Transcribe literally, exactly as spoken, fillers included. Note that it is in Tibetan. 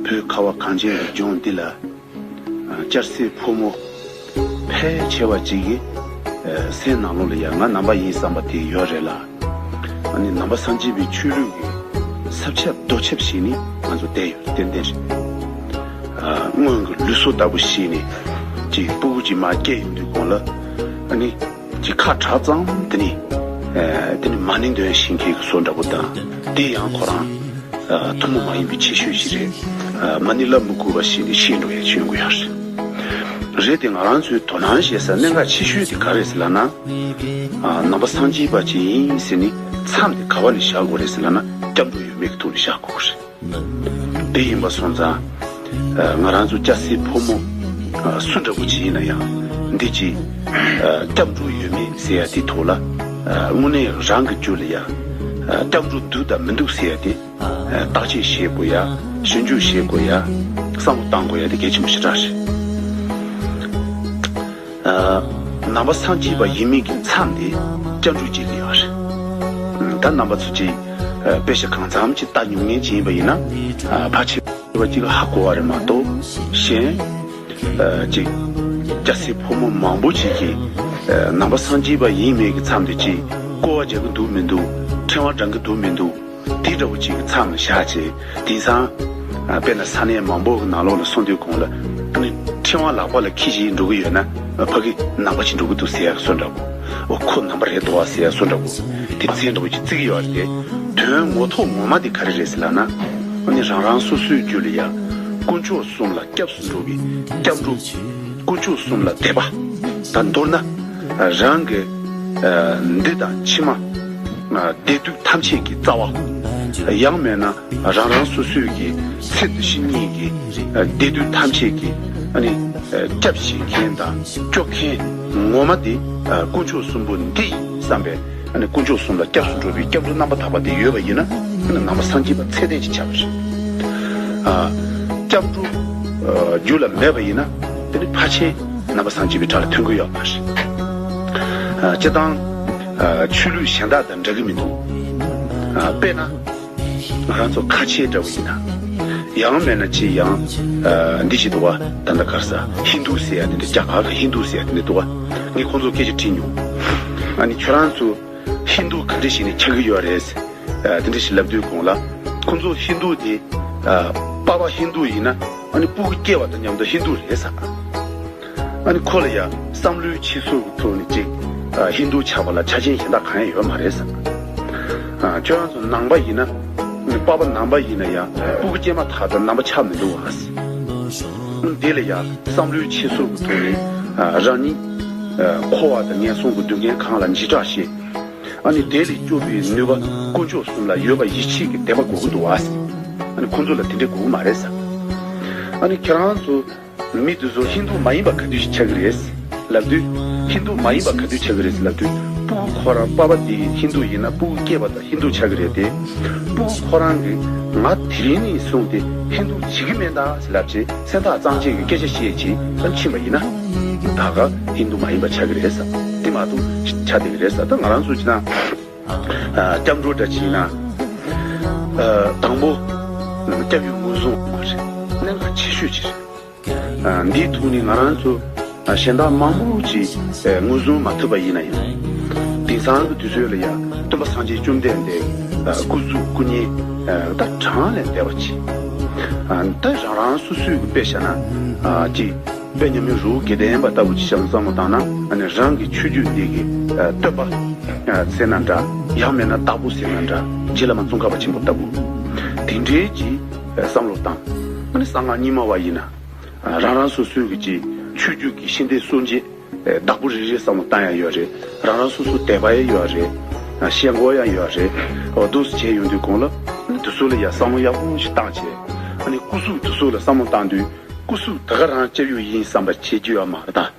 བོད་ཁ་བ་གངས་ཅན་གྱི་ལྗོངས་འདི་ལ། ཨ། སྐྱ་སེར་ཕོ་མོ་ཕལ་ཆེ་བ་ཅིག་གི་ཨ་སེམས་ནང་ལོགས་ལ་ཡང་ང་ནང་པ་ཡིན་བསམ་པ་དེ་ཡོད་རེད་ལ། ཨ་ནི་ནང་པ་སངས་རྒྱས་པའི་ཆོས་ལུགས་ཀྱི་ས་ཆ་རྡོ་ཆ་བྱས་ནས་ང་ཚོ་བསྡད་ཡོད་རེད། ཏན་ཏན་རེད། ཨ། སྔོན་གྱི་ལུས་སྲོག་ལྟ་བུ་བྱས་ནས་ཅིག་སྤུ་གུ་ཅིག་མར་སྐྱེས་ཡོང་དུས་གོང་ལ། ཨ་ནི་ཅིག་ཁ་གྲག་ཙམ་དེ་ནི། ཨ། དེ་ནི་མ་ཎི་འདོན་ཤེས་མཁན་གྱི་བཟོ་འདྲ་པོ་དང་། དེ་ཡང་ཁོ་རང་ཨ་ཐུན་མོང་མ་ཡིན་པའི་ཁྱད་ཆོས་ཤིག་རེད། ཨ། མ་ཎི་ལབ་མི་དགོས་པ་ཞིག་ནི་ཤེས་འགྲོ་ཡ་ཆོས་ཡོང་གི་ཡོད་རེད། རེད་དེ་ང་རང་ཚོའི་དོ་སྣང་བྱེད་ས་གནད་འགག་ཆེ་ཤོས་དེ་ག་རེད་ཟེར་ལབ་ན། ཨ། ནང་པ་སངས་རྒྱས་པ་ཅིག་ཡིན་ཟེར་ནས་མཚམས་དེ་ག་བ་ནས་བཞག་དགོས་རེད་ཟེར་ལབ་ན། སྐྱབས་འགྲོ་ཡོད་མེད་ཀྱི་ཐོག་ནས་བཞག་དགོས་རེད། དེ་ཡིན་པ་སོང་ཙང་། ཨ། ང་རང་ཚོ་སྐྱ་སེར་ཕོ་མོ་ཨ་སུ་འདྲ་པོ་ཅིག་ཡིན་ན་ཡང་འདི་ཅིག་ཨ་སྐྱབས་འགྲོ་ཡོད་མེད་ཟེར་ཡ་དེ་ཐོག་ལ། ཨ། དངོས་གནས་རང་གི་རྒྱུད་ལ་ཡ་ཨ་སྐྱབས་འགྲོ་འདུག་དང་མི་འདུག་ཟེར་ཡ་དེ་ཨ་བརྟག་དཔྱད་བྱེད་དགོས་ཡ། ཞིབ་འཇུག་བྱེད་དགོས་ཡ། བསམ་བློ་བཏང་དགོས་ཡ་དེ་གལ་ཆེན་པོ་ཞེ་དྲག་རེད། ཨ། ནང་པ་སངས་རྒྱས་པ་ཡིན་མིན་གྱི་མཚམས་དེ་སྐྱབས་འགྲོ་བྱེད་ཀྱི་ཡོད་རེད། ད་རྣམ་པ་ཚོ་ཅིག་ཨ་དཔེ་ཆ་གང་འཚམ་ཅིག་ལྟ་མྱོང་མཁན་ཅིག་ཡིན་པ་ཡིན་ན། ཨ། ཕལ་ཆེ་བ་ཅིག་ཧ་གོ་བ་རེད་མ་གཏོགས། གཞན་ཨ་ཅིག་སྐྱ་སེར་ཕོ་མོ་མང་པོ་ཅིག་གིས་ཨ་ནང་པ་སངས་རྒྱས་པ་ཡིན་མིན་གྱི་མཚམས་དེ་ཅིག་སྐོར་བ་རྒྱག་གི་འདུག་མི་འདུག་ཕྲེང་བ་འདྲེན་གྱི་འདུག་མི་འདུག་དེ་འདྲ་བོ་ཅིག་གི་མཚམས་ལ་བཞག་བྱས། དེང་སང་ཨ་དཔེར་ན་ས་གནས་མང་པོ་གི་ནང་ལོགས་ལ་སོང་དུས་གོང་ལ། ཨ་ནི་ཕྲེང་བ་ལག་པ་ལ་འཁྱེར་བྱས་འགྲོ་གི་ཡོད་ན། ཨ། ཕ་གི་ནང་པ་ཅིག་འགྲོ་གི་འདུག་ཟེར་ཡག་བཟོ་འདྲ་པོ། འོ། ཁོ་ནང་པ་རེད་འདུག་བ་ཟེར་ཡག་བཟོ་འདྲ་པོ། དེ་མཚན་འདྲ་པོ་ཅིག་བརྩི་གི་ཡོད་རེད་དེ། དོན་ངོ་ཐོག་ངོ་མ་དེ་ག་རེ་རེད་ཟེར་ལབ་ན། ཨ་ནི་རང་རང་སོ་སོའི་རྒྱུད་ལ་ཡ་དཀོན་མཆོག་གསུམ་ལ་སྐྱབས་སུ་འགྲོ་བའི་སྐྱབས་འགྲོ། དཀོན་མཆོག་གསུམ་ལ་དད་པ་དང་། མདོར་ན་རང་གི་ཨ་འདི་དང་ཕྱི་མ། ཨ། བདེ་སྡུག་ཐམས་ཅད་ཀྱི་རྩ་བ། ཡང་མིན་ན་རང་རང་སོ་སོའི་གི་ཚེ་འདི་ཕྱི་གཉིས་ཀྱི་ཨ་བདེ་སྡུག་ཐམས་ཅད་ཀྱི། ཨ་ནི་ཨ་སྐྱབས་བྱེད་མཁན་དང་སྐྱོབ་མཁན་ངོ་མ་དེ་ཨ་དཀོན་མཆོག་གསུམ་པོ་འདི་ཡིན་བསམ་པའི། ཨ་ནི་དཀོན་མཆོག་གསུམ་ལ་སྐྱབས་སུ་འགྲོ་བའི་སྐྱབས་འགྲོ་རྣམ་པར་དག་པ་དེ་ཡོད་པ་ཡིན་ན། ཨ་ནི་ནང་པ་སངས་རྒྱས་པ་ཚད་ལྡན་ཅིག་ཆགས་པ་རེད། ཨ། སྐྱབས་འགྲོ་ཨ་རྒྱུད་ལ་མེད་པ་ཡིན་ན། དེ་ནི་ཕལ་ཆེར་ནང་པ་སངས་རྒྱས་པའི་གྲས་ལ་ཐོན་གྱི་ཡོད་མ་རེད། ཨ། སྤྱིར་བཏང་ཨ་ཆོས་ལུགས་གཞན་དག་དང་འདྲ་གི་མི་འདུག་ཨ། དཔེར་ན་ང་རང་ཚོ་ཁ་ཆེ་འདྲ་བོ་ཡིན་ན། ཡང་མིན་ན་ཅིག་ཡང་ཨ་འདི་ཞིག་འདུག་བ། ད་ལྟ་ག་རེ་ཟ། ཧིན་དུ་ཟེར་ཡ་དེ་འདྲ། རྒྱ་གར་གྱི་ཧིན་དུ་ཟེར་ཡ་དེ་འདྲ་འདུག་བ། ངས་ཁོང་ཚོར་སྐད་ཆ་དྲིས་མྱོང་། ཨ་ནི་ཁྱོད་རང་ཚོ་ཧིན་དུ་ག་འདྲ་ཞིག་ནས་ཆགས་ཀྱི་ཡོད་རེད་ཟེར། ཨ། དེ་འདྲ་ཞིག་ལབ་དུས་གོང་ལ། ཁོང་ཚོ་ཧིན་དུ་དེ་ཨ་པ་ཕ་ཧིན་དུ་ཡིན་ན། ཨ་ནི་སྤུ་གུ་སྐྱེ་བ་དང་མཉམ་དུ་ཧིན་དུ་རེད་ཟེར། ཨ་ནི་ཁོ་ལ་ཡ་བསམ་བློའི་འཆར་སྲོལ་གྱི་ཐོག་ནས་ཅིག་ཨ་ཧིན་དུ་ཆགས་པ་ལ་ཆ་རྐྱེན་གཞན་དག་གང་ཡང་ཡོད་མ་རེད་ཟེར། ཨ། ཁྱོད་རང་ཚོ་ནང་པ་ཡིན་ན། ཨ་ནི་པ་ཕ་ནང་པ་ཡིན་ན་ཡང་སྤུ་གུ་སྐྱེས་མ་ཐག་ཏུ་ནང་པ་ཆགས་མི་འདུག་བ་ཟེར། ཨ་ནི་དེ་ལ་ཡ་བསམ་བློའི་འཆར་སྲོལ་གྱི་ཐོག་ནས། ཨ། རང་ཉིད་ཨ་འཁོར་བ་དང་ངན་སོང་གི་སྡུག་བསྔལ་གང་ལ་འཇིགས་སྐྲག་བྱེད། ཨ་ནི་དེ་ལས་སྐྱོབ་པའི་ནུས་པ་དཀོན་མཆོག་གསུམ་ལ་ཡོད་པ་ཡིད་ཆེས་ཀྱི་དད་པ་དགོས་ཀྱི་འདུག་བ་ཟེར། ཨ་ནི་ཁོང་ཚོ་ལ་དེ་འདྲ་དགོས་ཀྱི་མ་རེད་ཟེར། ཨ་ནི་ཁྱེད་རང་ཚོ་མི་དེ་ཚོ་ཧིན་དུ་མ་ཡིན་པ་ག་དུས་ཤིག་ཆགས་ཀྱི་རེད་ལབ་དུས། ཧིན་དུ་མ་ཡིན་པ་ག་དུས་ཆགས་ཀྱི་རེད་ལབ་དུས། སྤུ་གུ་ཁོ་རང་པ་ཕ་དེ་ཧིན་དུ་ཡིན་ན་སྤུ་གུ་སྐྱེས་པ་དང་ཧིན་དུ་ཆགས་ཀྱི་རེད་དེ། སྤུ་གུ་ཁོ་རང་གིས་ང་དེ་རིང་ནས་བཟུང་སྟེ་ཧིན་དུ་བྱེད་ཀྱི་མེད་ད་ཟེར་ལབ་བྱས། སེམས་ཐག་གཙང་བཅད་ཀྱི་སྐད་ཆ་བཤད་བྱས་ཕྱིན་པ་ཡིན་ན། ད་ག་ཧིན་དུ་མ་ཡིན་པ་ཆགས་ཀྱི་རེད་ཟེར། དེ་མ་གཏོགས་ཆགས་བསྡད་ཀྱི་རེད་ཟེར། ད་ང་རང་ཚོ་ཅིག་ན། ཨ། སྐྱབས་འགྲོ་འདྲ་ཅིག་ཡིན་ན། ཨ། དང་པོ་སྐྱབས་ཡུལ་ངོས་བཟུང་དགོས་པ་རེད། གནད་འགག་ཆེ་ཤོས་ཅིག་རེད། ཨ། འདིའི་ཐོག་ནས་ང་རང་ཚོ་ཨ་གཞན་དག་མང་པོ་ཅིག་ཨ་ངོས་བཟུང་མ་ཐུབ་པ་ཡིན་ན་ཡང་། དེང་སང་གི་དུས་ཚོད་ལ་ཡང་སྟོན་པ་སངས་རྒྱས་བཅོམ་ལྡན་འདས་ཨ་སྐུ་གཟུགས་སྐུ་བརྙན་ཨ་ད་གྲངས་ལས་འདས་པ་ཅིག་ཨ། ད་རང་རང་སོ་སོའི་གི་དཔེ་བཞག་ན། ཨ། ཅིག་དཔེ་མཉམ་མེད་རི་བོ་དགེ་ལྡན་པ་ལྟ་བུ་ཅིག་བཞག་ན་བསམ་བློ་བཏང་ན། ཨ་ནི་རང་གི་ཆོས་བརྒྱུད་འདི་གི་ཨ་སྟོན་པ་ཨ་ཟེར་ན་འདྲ། ཡང་མིན་ན་དྭགས་པོ་ཟེར་ན་འདྲ། རྗེ་བླ་མ་ཙོང་ཁ་པ་ཆེན་པོ་ལྟ་བུ། དེ་འདྲའི་ཅིག་ཨ་བསམ་བློ་བཏང་། ཨ་ནི་གསང་སྔགས་རྙིང་མ་བ་ཡིན་ན། ཨ། རང་རང་སོ་སོའི་གི་ཅིག་ཆོས་བརྒྱུད་ཀྱི་ཤིང་རྟའི་སྲོལ་འབྱེད་ཨ་བདག་པོ་རེ་རེ་བསམ་བློ་བཏང་ཡ་ཡོད་རེད། རང་རང་སོ་སོ་དད་པ་ཡང་ཡོད་རེད། ཨ། ཞེན་ཁོག་ཡང་ཡོད་རེད། འོ། འདུག་སེ་བྱས་ཡོང་དུས་གོང་ལ། ཨ་ནི་དེ་ཚོ་ལ་ཡ་བསམ་བློ་ཡག་པོ་ཞིག་བཏང་བྱས། ཨ་ནི་སྐུ་གཟུགས་དེ་ཚོ་ལ་བསམ་བློ་བཏང་དུས། སྐུ་གཟུགས་ད་ག་རང་སྐྱབས་ཡུལ་ཡིན་བསམ་པ་བྱེད་རྒྱུ་ཡོད་མ་རེད་ད།